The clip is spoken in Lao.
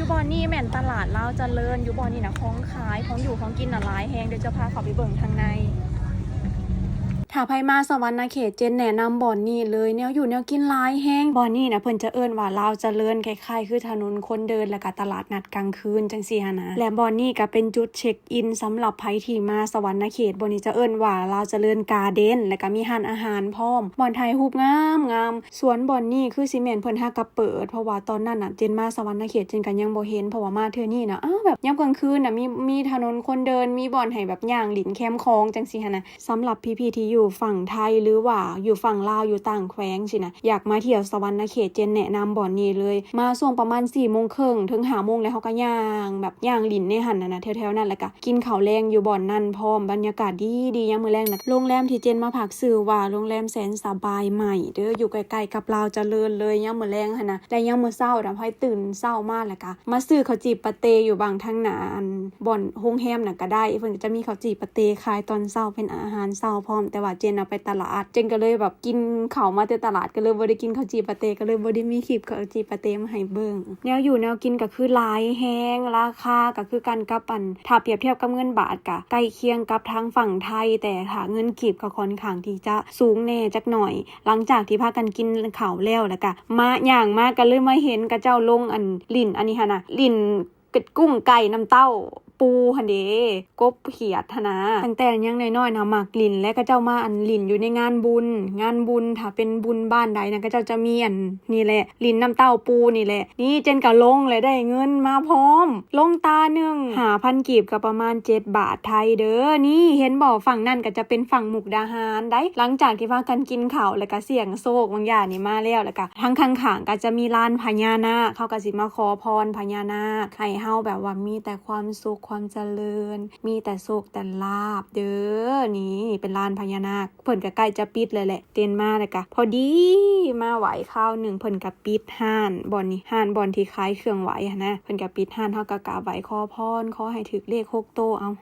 ຢູ່ບ່ອນນີ້ແມ່ນຕະຫຼາດລາວຈະເລີນ ຢູ່ບ່ອນນີ້ນະ ຂອງຂາຍ ຂອງຢູ່ຂອງກິນນະຫຼາຍແຮງ ດຽວຈະພາເຂົ້າໄປເບິ່ງທາງໃນ. ຖ້າໃຜມາສະຫວັນນະເຂດ ເຈນແນະນຳບ່ອນນີ້ເລີຍ ແນວຢູ່ແນວກິນຫຼາຍແຮງ. ບ່ອນນີ້ນະ ເພິ່ນຈະເອີ້ນວ່າລາວຈະເລີນ ຄ້າຍໆຄືຖະໜົນຄົນເດີນ ແລ້ວກະຕະຫຼາດນັດກາງຄືນຈັ່ງຊີ້ຫັ້ນນະ ແລະ ບ່ອນນີ້ກະເປັນຈຸດເຊັກອິນສຳລັບໃຜທີ່ມາສະຫວັນນະເຂດ. ບ່ອນນີ້ຈະເອີ້ນວ່າລາວຈະເລີນກາເດັນ ແລ້ວກະມີຮ້ານອາຫານພ້ອມ ບ່ອນຖ່າຍຮູບງາມໆ. ສວນບ່ອນນີ້ຄືຊິແມ່ນເພິ່ນຫາກະເປີດ ເພາະວ່າຕອນນັ້ນນະ ເຈນມາສະຫວັນນະເຂດ ເຈນກະຍັງບໍ່ເຫັນ ເພາະວ່າມາເທື່ອນີ້ນະ ອ້າວ ແບບຍາມກາງຄືນນະ ມີ ມີຖະໜົນຄົນເດີນ ມີບ່ອນໃຫ້ແບບຍ່າງຫຼິ້ນແຄມຂອງຈັ່ງຊີ້ຫັ້ນນະ. ສຳລັບພີ່ໆທີ່ຢູ່ຝັ່ງໄທ ຫຼືວ່າຢູ່ຝັ່ງລາວ ຢູ່ຕ່າງແຂວງຊີ້ນະ ຢາກມາທ່ຽວສະຫວັນນະເຂດ ເຈນແນະນຳບ່ອນນີ້ເລີຍ. ມາຊ່ວງປະມານສີ່ໂມງເຄິ່ງເຖິງຫ້າໂມງ ແລ້ວເຮົາກະຍ່າງແບບຍ່າງຫຼິ້ນໃນຫັ້ນນະ ແຖວໆນັ້ນ ແລ້ວກະກິນເຂົ້າແລງຢູ່ບ່ອນນັ້ນພ້ອມ. ບັນຍາກາດດີໆ ຍາມມື້ແລງນະ. ໂຮງແຮມທີ່ເຈນມາພັກຊື່ວ່າໂຮງແຮມແສນສະບາຍໃໝ່ເດີ ຢູ່ໃກ້ໆກັບລາວຈະເລີນເລີຍ. ຍາມມື້ແລງຫັ້ນນະ ແລະ ຍາມມື້ເຊົ້ານະ ໃຜຕື່ນເຊົ້າມາແລ້ວກະ ມາຊື້ເຂົ້າຈີ່ປາເຕຢູ່ບັງທາງໜ້າ ອັນ ບ່ອນໂຮງແຮມນະກະໄດ້ ເພິ່ນກະຈະມີເຂົ້າຈີ່ປາເຕຂາຍຕອນເຊົ້າ ເປັນອາຫານເຊົ້າພ້ອມ. ແຕ່ວ່າເຈນນະໄປຕະຫຼາດ ເຈນກະເລີຍແບບກິນເຂົ້າມາແຕ່ຕະຫຼາດ ກະເລີຍບໍ່ໄດ້ກິນເຂົ້າຈີ່ປາເຕ ກະເລີຍບໍ່ໄດ້ມີຄລິບເຂົ້າຈີ່ປາເຕມາໃຫ້ເບິ່ງ. ແນວຢູ່ແນວກິນກະຄືຫຼາຍແຮງ ລາຄາກະຄືກັນກັບ ອັນ ຖ້າປຽບທຽບກັບເງິນບາດກະໃກ້ຄຽງກັບທາງຝັ່ງໄທ ແຕ່ຖ້າເງິນກີບກະຄ່ອນຂ້າງທີ່ຈະສູງແດ່ຈັກໜ້ອຍ. ຫຼັງຈາກທີ່ພາກັນກິນເຂົ້າແລ້ວ ແລ້ວກະມາ ຍ່າງມາກະເລີຍມາເຫັນເຂົາເຈົ້າລົງ ອັນ ຫຼິ້ນອັນນີ້ຫັ້ນນະ ຫຼິ້ນ ກຸ້ງໄກ່ນ້ຳເຕົ້າປູຫັ້ນເດ ກົບຂຽດຫັ້ນນະ. ຕັ້ງແຕ່ຍັງນ້ອຍໆນະ ມັກຫຼິ້ນ ແລະ ເຂົາເຈົ້າມາ ອັນ ຫຼິ້ນຢູ່ໃນງານບຸນ ງານບຸນ ຖ້າເປັນບຸນບ້ານໃດນະ ເຂົາເຈົ້າຈະມີ ອັນ ນີ້ແຫຼະ ຫຼິ້ນນ້ຳເຕົ້າປູນີ້ແຫຼະ. ນີ້ເຈນກະລົງ ແລະ ໄດ້ເງິນມາພ້ອມ ລົງຕາໜຶ່ງຫ້າພັນກີບ ກະປະມານເຈັດບາດໄທເດີ. ນີ້ເຫັນບໍ່ ຝັ່ງນັ້ນກະຈະເປັນຝັ່ງມຸກດາຫານໃດ໋. ຫຼັງຈາກທີ່ພາກັນກິນເຂົ້າ ແລ້ວກະສ່ຽງໂຊກບາງຢ່າງນີ້ມາແລ້ວ ແລ້ວກະທາງຂ້າງໆກະຈະມີລານພະຍານາກ ເຂົາກະຊິມາຂໍພອນພະຍານາກ ໃຫ້ເຮົາແບບວ່າມີແຕ່ຄວາມສຸກຄວາມຈະເລີນ ມີແຕ່ໂຊກແຕ່ລາບເດີ. ນີ້ເປັນລານພະຍານາກ ເພິ່ນກະໃກ້ຈະປິດແລ້ວແຫຼະ ເຈນມາແລ້ວກະພໍດີມາໄຫວ້ຄາວໜຶ່ງ ເພິ່ນກະປິດຮ້ານບ່ອນນີ້ ຮ້ານບ່ອນທີ່ຂາຍເຄື່ອງໄຫວ້ຫັ້ນນະ ເພິ່ນກະປິດຮ້ານ. ເຮົາກະກາບໄຫວ້ຂໍພອນ ຂໍໃຫ້ຖືກເລກຫົກໂຕ ເອົາ